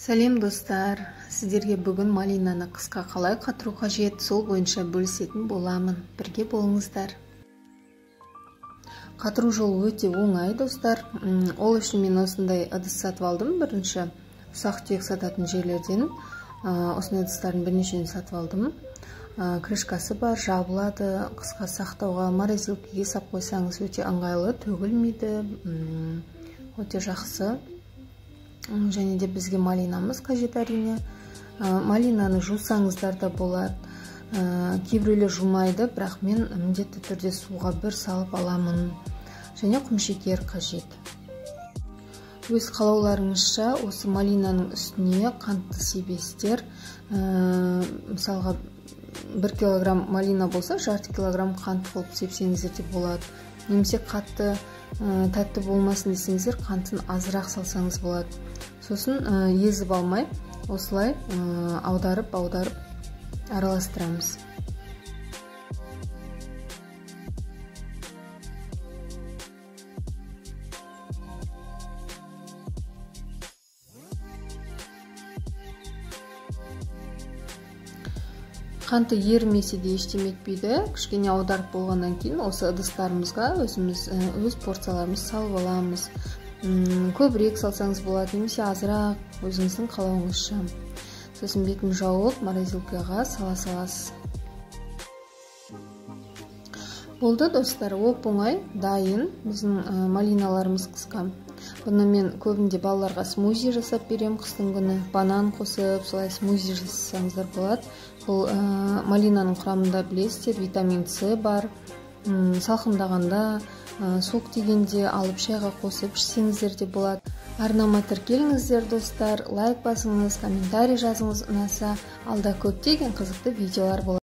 Сәлем достар, сіздерге бүгін малинаны қысқа қалай қатыру қажет, сол бойынша бөлісетін боламын. Бірге болыңыздар. Қатыру жолы өте оңай достар. Ол үшін мен осындай ыдыс сатып алдым. Бірінші ұсақ-түйек сататын жерлерден осындай ыдыстардың бірнешеуін сатып алдым. Крышкасы бар, жабылады, қысқа сақтауға, морозилкаге сап қойсаңыз өте ыңғайлы, төгілмейді, өте жақсы. Және де бізге малинамыз қажет әрине. Малинаны жусаңыздар да болады. Кейбіреулер жумайды, бірақ мен міндетті түрде суға бір салып аламын. Және құмшекер қажет. Өз қалауларыңызша осы малинаның үстіне қантты себесіздер. Мысалға 1 килограмм малина болса, 0,5 килограмм қант қылып сепсеңіздер де болады. Немесе қатты тәтті болмасын десеңіздер, қантын азырақ салсаңыз болады. Сосын езіп алмай, осылай аударып араластырамыз. Қанты ерімесе де ештеме етпейді. Кішкене аударып болғаннан кейін осы ыдыстарымызға өзіміз өз порцияларымызды салып аламыз. Көбірек салсаңыз болады, немесе азырақ, өзіңіздің қалауыңызша. Сосын бетін жауып, морозилкаға сала саласыз. Болды достар, оп-оңай, дайын біздің малиналарымыз қысқа. Бұны мен көбінде балаларға смузи жасап берем қыстың күні. Банан қосып, солай смузи жасасаңыздар болады. Бұл малинаның құрамында білесіздер, витамин С бар. Салқындағанда, суық тигенде алып шайға қосып ішсеңіздер де болады. Арнама тіркеліңіздер достар, лайк басыңыз, комментарий жазыңыз ұнаса, алда көптеген қызықты видеолар болады.